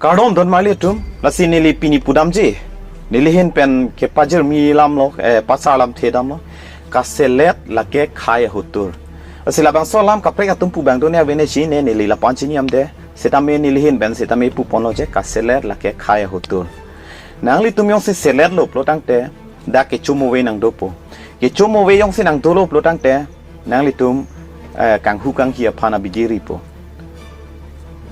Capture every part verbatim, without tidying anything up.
Kardom don marli atum, lasi neli pini pudamji. Neli ahin pen kepajirmi alam lo, eh, pasar alamthe damlo. Kaselet lake khei ahotur. Lasi labangso alam kaprek atum pu abang do ne avene chini, neli lapu-an chini amde. Setame neli ahin pen setame puponlo je kaselet lake khei ahotur. Nanglitum jongsi seletlo pulo tangte, dak kecho move nangdopo. Kecho move jongsi nangdolo pulo tangte, nanglitum, eh, kanghu kanghi aphan abidi ripo.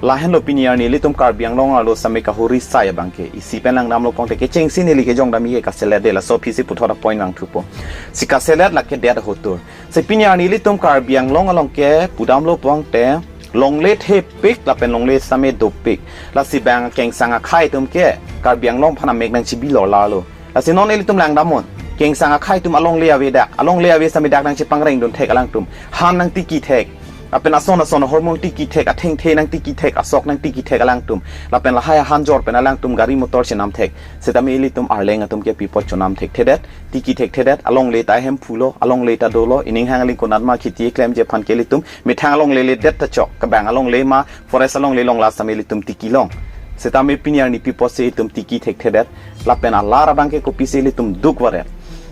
Lahenlo pini arni ilitum Karbi Anglong arlo same kahuri sai abangke. Isi pen langdamlo pongte kechengsi neli kejong dam ke kaselet de, laso aphisi puthot apoint vangthupo. Si kaselet lake det ahotur. Si pini arni ilitum Karbi Anglong along ke pudamlo pongte longle thepik lapen longle same dopik. Lasi bang kengsang akhei atum ke Karbi Anglong aphan amek nangchibi lorlarlo. Lasi non ilitum langdamnon. Kengsang akhei atum alongle avedak, alongle ave same dak nangchepangrengdun thek alangtum. Han nangtiki thek. Lapen ason ason ahormu tiki thek, athengthe nangtiki thek, asok nangtiki thek alangtum. Lapen lahai ahan jor pen alangtum gari motor chenam thek. Setame ilitum Arleng atum ke pi apot chonam thekthedet, tiki thekthedet, alongle ta Hemphu lo, alongle ta dolo, ining hang aling konatma khiti klemji aphan ke ilitum methang alongle ledet ta chok, kabang alongle ma, forest alongle long la same ilitum tiki long. Setame pini arni pi apotsi ilitum tiki thekthedet, lapen alar abangke kopisi ilitum duk varet.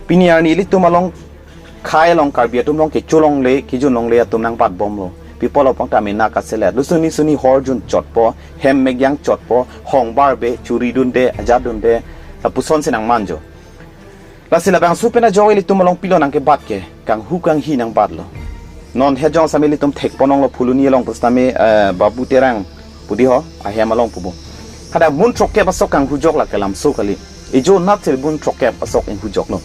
Pini arni ilitum along khei along Karbi atum along kecho longle, kejun longle atum nangbatbomlo. Pi apotlo pongte amena kaselet. Lusuni suni hor jun chotpo, hem megyang chotpo, hong barbe, churi dunde, ajat dunde, lapusonsi nangmanjo. Lasi labangso pen ajok ilitum along pilo nangkebat ke, kanghu kanghi nangbatlo. Non hejong same ilitum thekponlonglo Phuloni along pusitame, eh, Babu Terang pu di ho, ahem along pubo. Kada mun throkkep asok kanghujok lake lamso kali. Ijo natsil mun throkkep asok inghujoklo.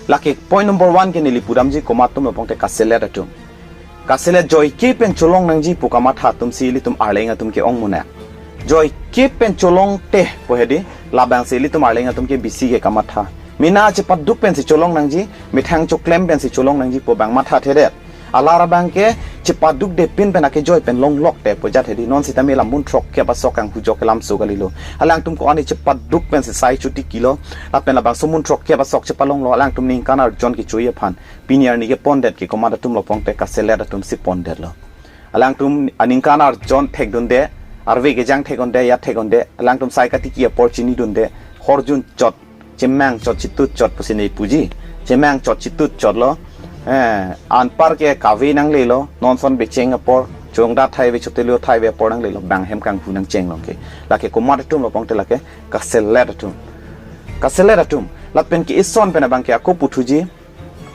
Lake point number one ke neli pudamji komat atumlo pongte kaselet atum. Kaselet joike pen cholong nangji pu kamatha atumsi ilitum Arleng atum ke ongmunak. Joike pen cholongte pu hedi, labangsi ilitum Arleng atum ke bisi ke kamatha. Mena chepaduk pensi cholong nangji, methang choklem pensi cholong nangji pu abang mathathedet. Alar abangke chepaduk depin pen akejoi pen longlokte pu ajat hedi, non setame la mun throkkep asok kanghujok ke lamso kalilo. Alangtum ko-an chepaduk pensi sai chutikilo. Lapen labangso mun throkkep asok chepalonglo alangtum ningkan arjon kecho aphan. Pini arni kepondet ke komat atumlo pongte kaselet atumsi pondetlo. Alangtum aningkan arjon thekdunde, arve kejang thekdunde, ya thekdunde, alangtum sai katiki apor chinidunde, hor jun chot, chemang chot chitut chot pusi ne puji, chemang chot chitut chotlo, eh, anpar ke kave nanglelo, nonson becheng apor, chongda thai ave chotelo thai ave apor nanglelo, bang hem kanghu nangchenglong ke. Lake komat atumlo pongte lake, kaselet atum. Kaselet atum, lapen ke ison pen abangke ako puthuji,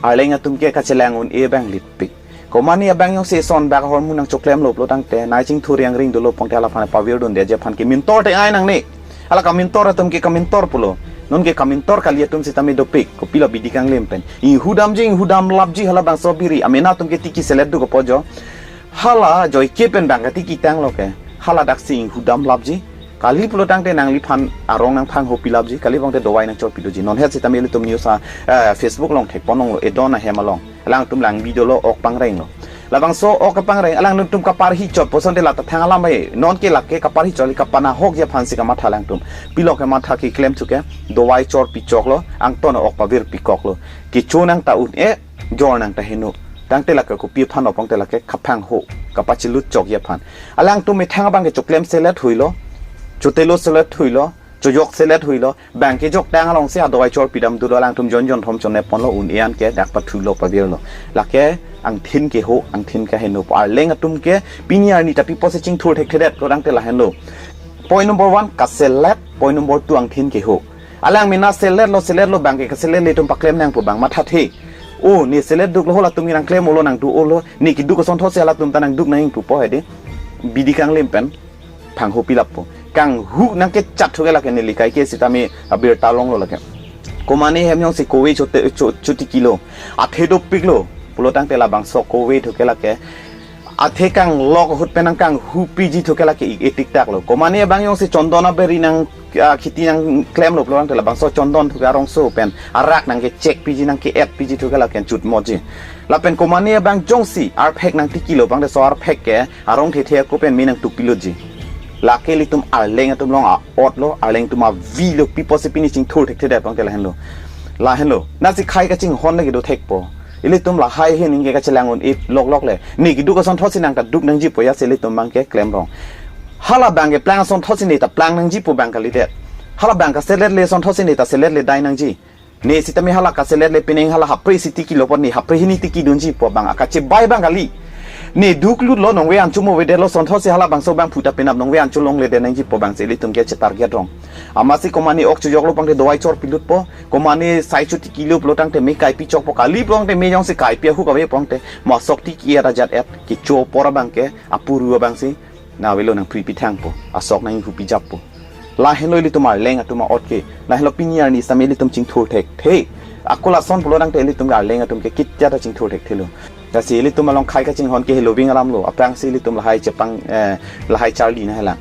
Arleng atum ke kachelang un-e abang lipik. Komane abang jongsi ison bak ahormu nangchoklemlo pulo tangte, nai chingthur yang ring dolo pongte alaphan pavirdunde je aphan ke mintor te ai nangne. Hala kamintor atum ke kamintor pulo. Non ke kamintor kali atum setame dopik, kopilo bidi kanglim pen. Inghudamji, inghudam lapji halabangso biri, amena atum ke tiki selet duk apo jo. Hala joike pen bang katiki tanglo ke. Hala daksi inghudam lapji. Kali pulo tangte nangliphan arong nangphanghopi lapji. Kali pongte dovai nangchorpi doji. Non het setame ilitum news a, eh, Facebook along thekponlonglo, edon ahem along. Alangtum langbi dolo, ok pangrenglo. Labangso ok kapangreng, alangtum kaparhi chot pu asonte lata thang alam bai. Non ke lake kaparhi chot li kapanahokji aphansi kamatha alangtum. Pilo ke matha keklem chuke, dovai chorpi choklo, angton ok pavirpi koklo. Kecho nang ta un-e, jor nang ta heno. Tangte lake kopi aphanlo pongte lake kaphangho, kapachelut chokji aphan. Alangtum methang abangke choklem selet huilo, chotelo selet huilo, chojok selet huilo, bang kejok tang alongsi adovai chorpi dam dolo alangtum jon jon thom chonep ponlo un-e an ke dak pathulo pavirlo. Lake angthin keho, angthin kaheno pu Arleng atum ke pini arni ta pi apotsi chingthur thekthedetlo tangte lahenlo. Point number one, kaselet, point number two, angthin keho. Alang mena seletlo, seletlo bang ke kaselet le atum paklem nang pu bang mathathe. O, ne selet duklo halatum ke nangklem olo nangdu olo, ne keduk asonthotsi halatum ta nangduk nang pupo hedi. Bidi kanglim pen phanghopi lappo. Kanghu nangkechat thuke lake neli kaike setame abirta longlo lake. Komane hem jongsi kove chote, cho-, chotikilo. Athe dopiklo. Pulo tangte labangso kove thuke lake. Athe kanglok ahut pen nangkanghupiji thuke lake ik etiktaklo. Komane abang jongsi chondon aberi nang, ah, khiti nangklemlo pulo tangte labangso chondon thuke arongso pen. Arak nangkechekpiji nangke-etpiji thuke lake chutmoji. Lapen komane abang jongsi arphek nangtikilo pangte so arphek ke arong thethe ako pen me nangtupiloji. Lake ilitum Arleng atum along a-otlo, Arleng atum avilo, pi apotsi pini chingthur thekthedet pangte lahenlo. Lahenlo. Nasi khei kachinghon lagi do thekpo. Ilitum lahai ahin ingke kachelang un-e loklok le. Ne keduk asonthotsi nang ta duk nangji pu ajatsi ilitum abangke klemrong. Hala abang ke plang asonthotsi ne ta plang nangji pu abang kalidet. Hala abang kaselet le asonthotsi ne ta selet le dai nangji. Ne sitame hala kaselet le pining hala hapre si tiki lo apot ne hapre hini tiki dunji pu abang akachebai abang kali. Ne duklut lo nongve anchot mo avedetlo asonthotsi hala bangso abang phuta penap nongve anchot longle det nangji pu abangsi ilitum ke chetarget rong. Amatsi komane ok chojoklo pangte dawai chor pilutpo. Komane sai chu tiki lo pulo tangte me kaipi chokpo kali pangte me jongsi kaipi ahuk ave pangte mo asok tiki et ajat et kecho apor abang ke apuru abangsi na avelo nangpri pithangpo, asok nang-inghu pijappo. Lahenlo ilitum arleng atum a'ot ke. Lahenlo pini arni sitame ilitum chingthur thekthe. Ako lason pulo tangte ilitum arleng atum ke kitya ta chingthur thekthelo. Lasi ilitum along khai kachinghon ke heloving alamlo. Aphrangsi ilitum lahai chepang, eh, lahai charli nanghelang,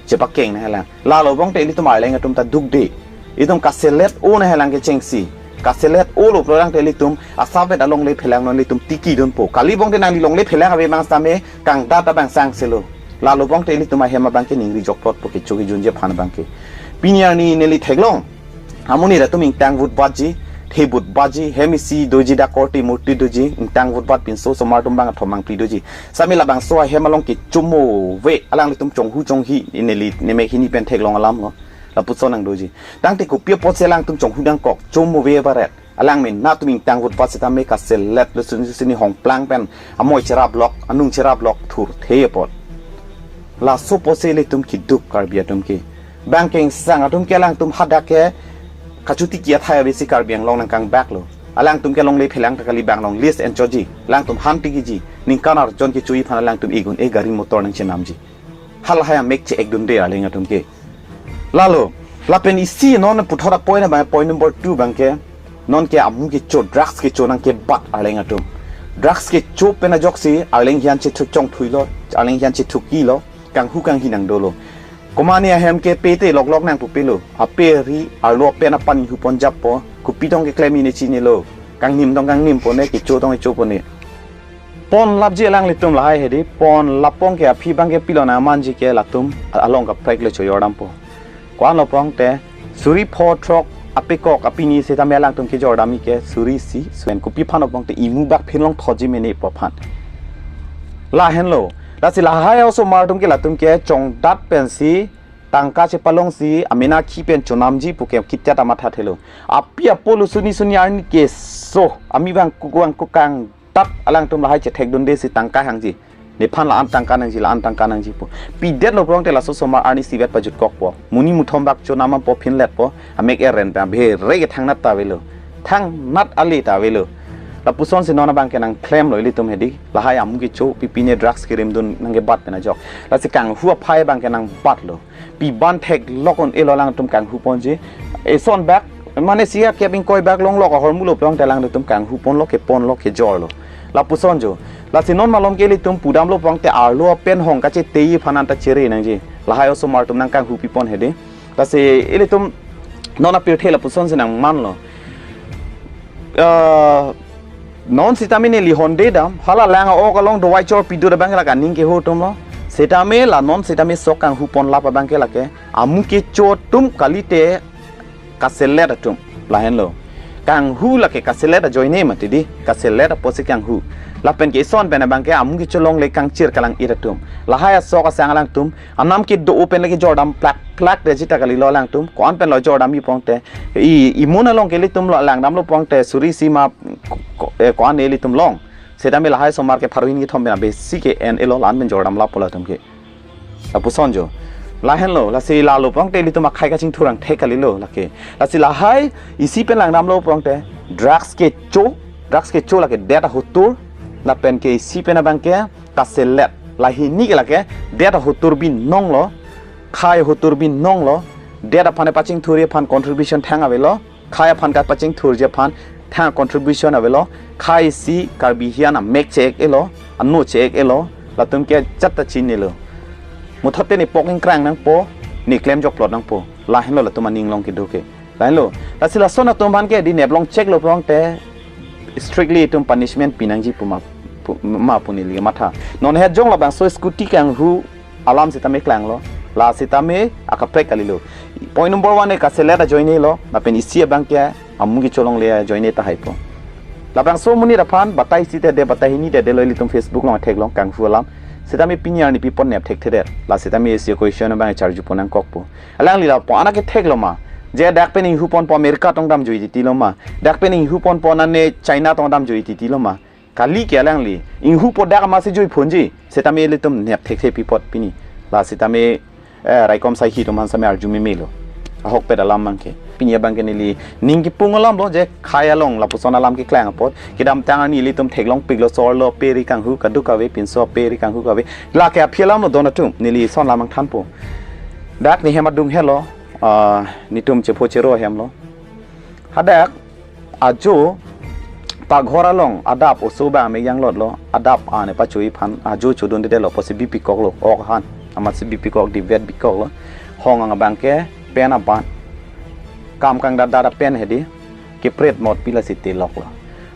chepakeng nanghelang. Lalo pangte ilitum arleng atum ta dukde. Itum kaselet o nanghelang kechengsi. Kaselet olo pulo tangte ilitum asapvet alongle phelang non ilitum tiki dunpo. Kali pangte nangli longle phelang ave abang sitame kangdat abang sangselo. Lalo pangte ilitum ahem abang ke ningri jokplotpo kecho kejunji aphan abang ke. Pini arni neli theklong. Amonit atum ingtang vut batji, the vut batji, hem isi doji, dak korte murti doji, ingtang vut bat pinso osomar atum abang athom mangpli doji. Sitame labangso ahem along kecho mo ave alanglitum chonghu chonghi neli nemek hini pen theklong alamlo. Lapuson nangdoji. Tangte kopi apotsi alangtum chonghu nangkok, cho mo ave baret. Alang mena atum ingtang vut bat sitame kaselet lo suni suni hongplang pen amoi cherap lok, anung cherap lok thurthe apot. Laso apotsi ilitum keduk Karbi atum ke. Bang kengsang atum ke alangtum hadak ke kachotiki athai avesi Karbi Anglong nangkangbak lo. Alangtum ke longle phelang ta kali bang long list enchoji. Alangtum han tikiji. Ningkan arjon kecho-i aphan alangtum egun e gari motor nangchenamji. Halahai amek che-ek dunde arleng atum ke. Lalo, lapen isi non puthot a-point abang, point number two abang ke, non ke amu kecho, drugs kecho nangkebat arleng atum. Drugs kecho pen ajoksi arleng hian chethuk chongthuilo, arleng hian chethukilo, kanghu kanghi nangdolo. Komane ahem ke pete loklok nangpupilo, ape ri arlo pen apan inghu ponjappo, kopi tong keklem-i ne chinilo, kangnim tong kangnimpo ne, kecho tong kechopo ne. Ponlapji alanglitum lahai hedi, ponlap pong ke aphi abang ke pilo nangmanji ke latum along kaprek le chojordampo. Ko-anlo pangte, suri pho throk apekok apini sitame alangtum kejordamji ke suri isi, suri pen kopi aphan pangte imu bak phin longthotji mene pu aphan. Lahenlo, lasi lahai osomar atum ke latum ke chongdat pensi, tangka chepalongsi, amena akhi pen chonamji pu ke kitya ta mathathelo. Api apo lo suni suni arni keso, ami bang kukang kukang tat alangtum lahai chethek dundesi tangka hangji. Nephan la-an tangka nangji, la-an tangka nangji pu. Pidetlo pangte laso osomar arni isivet pajutkokpo. Monit muthom bak chonampo phinletpo. Amek eren pen bhere ke thangnat ta avelo. Thangnat ale ta avelo. Lapusonsi non abang ke nangklemlo ilitum hedi. Lahai amu kecho pipine drugs kerim dun nangkebat pen ajok. Lasi kanghu aphai abang ke nangbatlo. Pi ban theklok un-elo alangtum kanghu ponji. Eson bak, mane isi akep ingkoi bak longlok ahormu lo pangte alangtum kanghu ponlo, kepon lo, kejorlo. Lapuson jo. Lasi non malom ke ilitum pudamlo pangte arlo pen hong kachetei aphan anta chere nangji. Lahai osomar atum nangkanghu pipon hedi. Lasi ilitum non apirthe lapusonsi nangmanlo. Ah, non sitame neli honde dam, hala lang a-ok along dawai chor pido abang la kaning kehor atumlo. Sitame la non sitame sok kanghu ponlap abang ke lake. Amu kecho atum kalite kaselet atum. Lahenlo. Kanghu lake kaselet ajoine mati di. Kaselet apotsi kanghu. Lapen ke eson pen abang ke amu kecho longle kangchir kalang-ir atum. Lahai asok asang alangtum. Anam kedo pen lake jordam plak plak detji ta kalilo alangtum. Ko-an pen lo jordamji pangte. I, imun along ke ilitum lo langdamlo pangte suri isi ma ko, ko, eh, ko-an ilitum long. Sitame lahai osomar ke pharo hini kethom pen abesi ke en-elo la-an pen jordam lappo latum ke. Lapuson jo. Lahenlo, lasi lalo pangte ilitum akhai kachingthur angthek kalilo lake. Lasi lahai isi pen langdamlo pangte drugs kecho, drugs kecho lake det ahotur, lapen ke isi pen abang ke kaselet. Lahini ke lake det ahotur binonglo, khei ahotur binonglo, det aphan pachingthurji aphan contribution thang avelo, khei aphan kapachingthurji aphan thang contribution avelo, khei isi Karbi hian amek che-ek-elo, ano che-ek-elo, latum ke chat ta chinilo. Muthote ne pok ingkrang nangpo, ne klem jokplot nangpo. Lahenlo latum aning along kedo ke. Lahenlo, lasi lason atum aphan ke di neplong cheklo pangte strictly itum punishment pinangji pu ma pu, ma pu neli matha. Non het jong labangso scooty kanghu alam sitame klanglo. La sitame akaprek kalilo. Point number one ke kaselet ajoinelo. Lapen isi abang ke amu kecho longle ajoine tahaipo. Labangso amonit aphan batai isi te de, batai hini te delo ilitum Facebook along theklong kanghu alam. Sitame pini arni pi apot nep thekthedet. La sitame isi question abang charju pon nangkokpo. Alangli lapu-an ke theklo ma? Je dak pen inghu ponpo America tong damjui titi lo ma? Dak pen inghu ponpo nane China tong damjui titi lo ma? Kali ke alangli. Inghupo dak amatsi jui ponji. Sitame ilitum nep thekthe pi apot pini. La sitame, eh, raikom sai hi atum aphan sitame arju memelo. Ahokpet alam abang ke. Pini abang ke neli ning kipung alam lo je khei along lapuson alam keklang apot. Kedamtang arni ilitum theklongpiklo, chorlo pe ri kanghu kaduk kave, pinso pe ri kanghu kave. Lake aphi alam lo don atum. Neli lason alam abang thanpo. Dak ne hem adung helo. Ah, netum chepho chero hem lo. Hadak ajo paghor along adap oso abang me yanglotlo, adap ane pachui aphan ajo chodundedetlo, pusi bipikoklo, ok aphan amatsi bipikok, divet pikoklo. Hong ang abang ke pen aban, kam kangdatdat apen hedi, kepret mot pi lasi teloklo.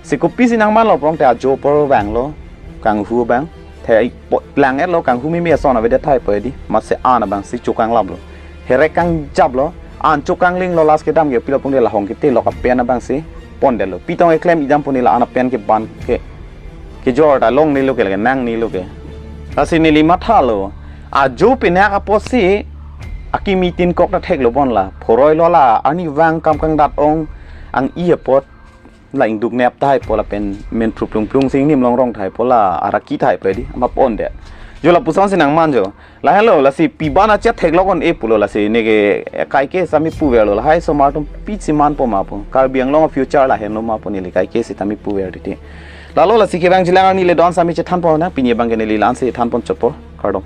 Si kopisi nangmanlo pulote ajo apor vanglo, kanghu abang. Thei po lang-etlo, kanghu mimi ason avedet tahai po hedi. Amatsi an abangsi chokanglaplo. Herek kangjaplo. An chokanglinglo, last kedam ke pilo pungde lahong ketelok apen abangsi pondetlo. Pitong keklem idam pu neli la-an apen ke ban ke kejor ta longnelo ke, lake nangnelo ke. Lasi neli mathalo. Ajo pinak apotsi akimi tin kok ta theklo bon la. Phoroilo la arnivang kam kangdat ong ang-i apot. La ingduk nep tahai po lapen men phru plung plung si ingnim longrong tahai po, la araki tahai po hedi, ama pondet. Jo lapusonsi nangman jo. Lahenlo, lasi pi abang achet theklok un-e pulo, lasi neke, eh, kaike sitame puverlo, lahai osomar atum pisi manpo ma pu. Karbi Anglong future lahenlo ma pu neli kaike sitame puver titi. Lalo lasi kevang jilang arni le don sitame chethanpo nang, pini abang ke neli la-ansi thanpon chotpo. Kardom.